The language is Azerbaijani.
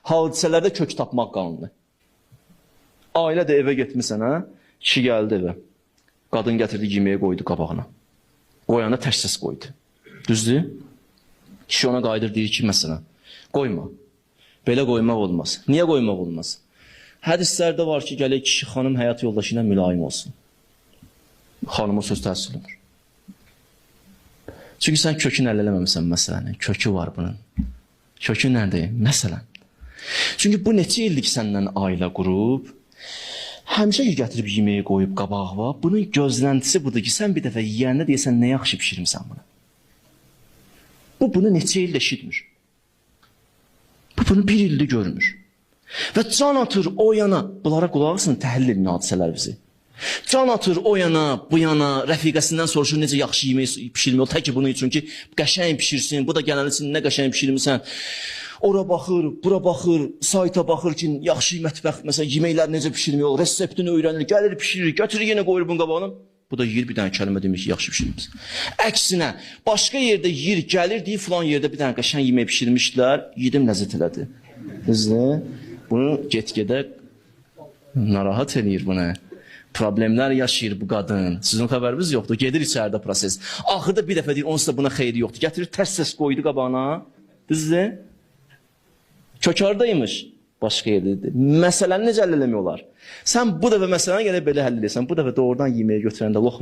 Hadisələrdə kök tapmaq qanunu. Ailə də evə getmisən, hə? Kişi gəldi evə. Qadın gətirdi yeməyi qoydu qabağına. Qoyanda tərs səs qoydu. Düzdür? Kişi ona qayıdır deyir ki, məsələn, qoyma. Belə qoymaq olmaz. Niyə qoymaq olmaz? Hədislərdə var ki, gələk kişi xanım həyat yoldaşı ilə mülayim olsun. Xanıma söz təsir eləmir. Çünki sən kökünü həll eləməmisən məsələnin. Kökü var bunun. Kökü nədir? Məsələn. Çünki bu neçə ildir ki səndən ailə qurub, həmişə ki gətirib yeməyi qoyub qabağa, bunun gözləntisi budur ki, sən bir dəfə yeyəndə deyəsən nə yaxşı bişirmisən bunu. Bu bunu neçə ildir eşitmir. Bu bunu bir ildir görmür. Və can atır o yana, bunlara qulaq asın, təhlil edin hadisələr bizi. Can atır o yana, bu yana, rəfiqəsindən soruşur necə yaxşı yemək bişirmək olur, tək ki bunun üçün ki, qəşəng bişirsin, bu da gələn üçün nə qəşəng bişirmisən. Ora baxır, bura baxır, sayta baxır ki, yaxşı mətbəx, məsələn, yeməklər necə bişirmək olur, reseptini öyrənir, gəlir bişirir, götürür yenə qoyur bunun qabağına. Bu da yeyir bir dənə kəlmə demir ki, yaxşı bişirmisən. Əksinə, başqa yerdə yeyir, gəlir deyir, filan yerdə bir dənə qəşəng yemək bişirmişdilər, yedim ləzzət elədi. Düzdür? Bunu get-gedə narahat eləyir bunu. Problemlər yaşayır bu qadın. Sizin xəbəriniz yoxdur. Gedir içəridə proses. Axırda bir dəfə deyir, onsuz da buna xeyri yoxdur. Gətirir tərs səs qoydu qabağına. Düzdür? Kök hardaymış? Başqa yerdədir. Məsələni necə həll eləmək olar? Sən bu dəfə məsələni gəlib belə həll edirsən. Bu dəfə doğrudan yeməyə götürəndə loxma